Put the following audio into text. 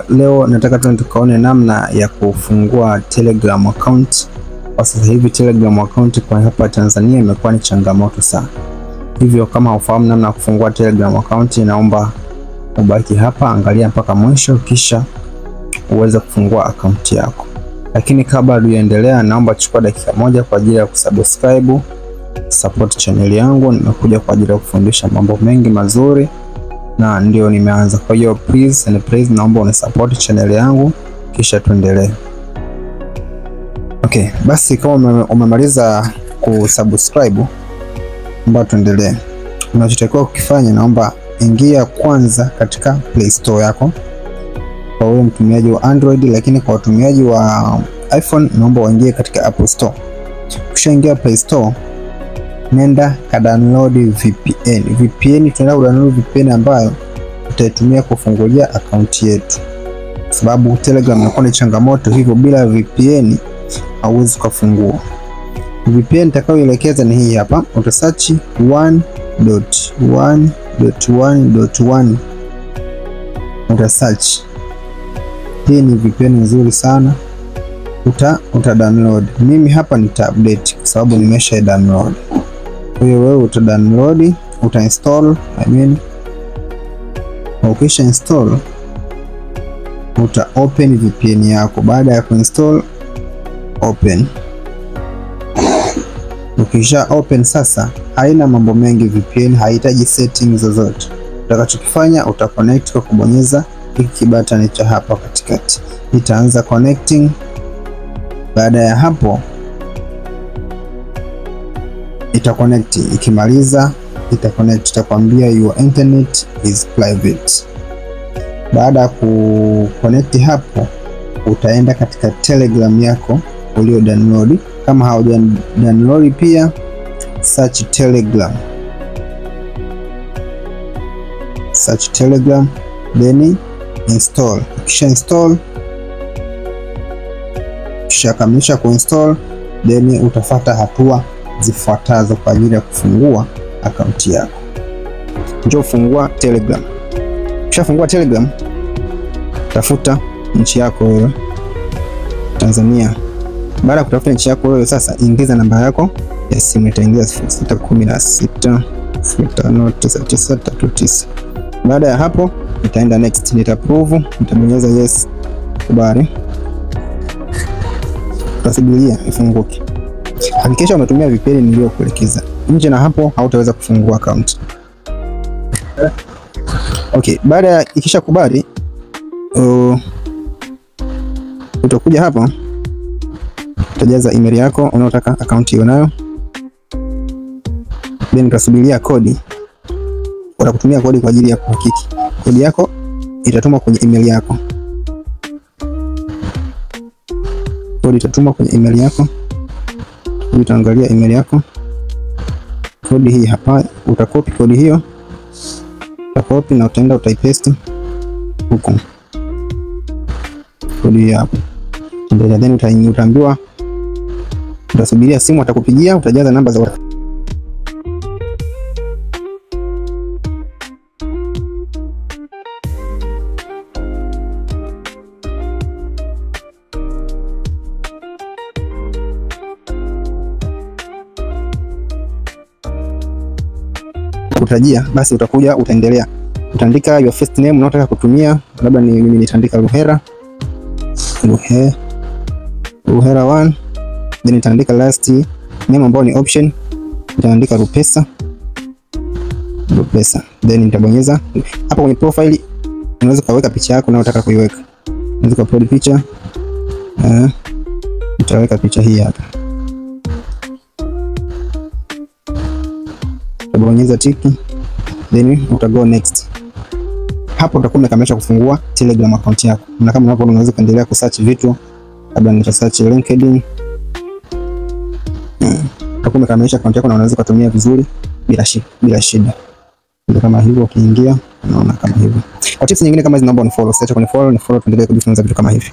Leo nataka tuende tukaone namna ya kufungua Telegram account. Kwa sasa hivi Telegram account kwa hapa Tanzania imekuwa ni changamoto sana. Hivyo kama hufahamu namna ya kufungua Telegram account, naomba ubaki hapa, angalia mpaka mwisho kisha uweze kufungua account yako. Lakini kabla tuendelea, naomba chukua dakika moja kwa ajili ya kusubscribe, support channel yangu. Nimekuja kwa ajili ya kufundisha mambo mengi mazuri na ndio nimeanza. Kwa hiyo please and please, naomba unisupport channel yangu kisha tuendelee. Okay, basi kama umemaliza kusubscribe, naomba tuendelee. Unachotakiwa kukifanya, naomba ingia kwanza katika Play Store yako kwa wewe mtumiaji wa Android, lakini kwa watumiaji wa iPhone naomba uingie katika Apple Store. Ukishaingia Play Store, nenda ka download VPN. VPN, tunaenda kudownload VPN ambayo tutaitumia kufungulia akaunti yetu, sababu Telegram inakuwa ni changamoto, hivyo bila VPN hauwezi kufungua. VPN nitakayoelekeza ni hii hapa. Utasearch 1.1.1.1, utasearch. Hii ni VPN nzuri sana, uta download. Mimi hapa nita update kwa sababu nimesha download. Kwa hiyo wewe uta download, uta install, ukisha install uta open VPN yako. Baada ya kuinstall, open. Ukisha open sasa, haina mambo mengi VPN, haihitaji settings zozote. Utakachokifanya, uta connect kwa kubonyeza hiki button cha hapa katikati. Itaanza connecting. Baada ya hapo ita connect. Ikimaliza ita connect, itakwambia your internet is private. Baada ya ku connect hapo, utaenda katika Telegram yako ulio download. Kama hauja download pia, search Telegram. Search Telegram then install. Ukisha install, ukishakamilisha kuinstall, then utafata hatua zifuatazo kwa ajili ya kufungua akaunti yako. Njoo fungua Telegram. Ukishafungua Telegram, tafuta nchi yako wewe, Tanzania. Baada ya kutafuta nchi yako wewe, sasa ingiza namba yako ya simu. Itaingiza 0616 59939. Baada ya hapo nitaenda next, nita approve, nitabonyeza yes, kubali. Utasubiria ifunguke. Hakikisha umetumia VPN niliyokuelekeza. Nje na hapo hautaweza kufungua account. Okay, baada ya ikisha kubali, utakuja hapa, utajaza email yako unayotaka account hiyo nayo. Then utasubiria kodi. Utakutumia kodi kwa ajili ya kuhakiki. Kodi yako itatumwa kwenye email yako. Kodi itatumwa kwenye email yako. Utaangalia email yako. Kodi hii hapa, utakopi kodi hiyo. Utakopi na utaenda utaipaste huko. Kodi hii hapa. Then utaambiwa, utasubiria simu atakupigia, utajaza namba za kutarajia. Basi utakuja utaendelea, utaandika your first name unataka kutumia, labda ni mimi nitaandika Ruhera, Ruhera 1, then nitaandika last name ambayo ni option, nitaandika Rupesa, Rupesa, then nitabonyeza hapa kwenye profile. Unaweza kaweka picha yako unayotaka kuiweka, unaweza upload picha. Nitaweka picha hii hapa, utabonyeza tiki, then utago next. Hapo utakuwa umekamilisha kufungua Telegram account yako. Na kama unapo unaweza kuendelea kusearch vitu, labda nita search LinkedIn. Utakuwa umekamilisha account yako na unaweza kutumia vizuri bila shida. Ndio kama hivyo, ukiingia unaona kama hivyo. Kwa tips nyingine kama hizi, naomba unifollow. Usiache kunifollow, ni follow tuendelee kujifunza vitu kama hivi.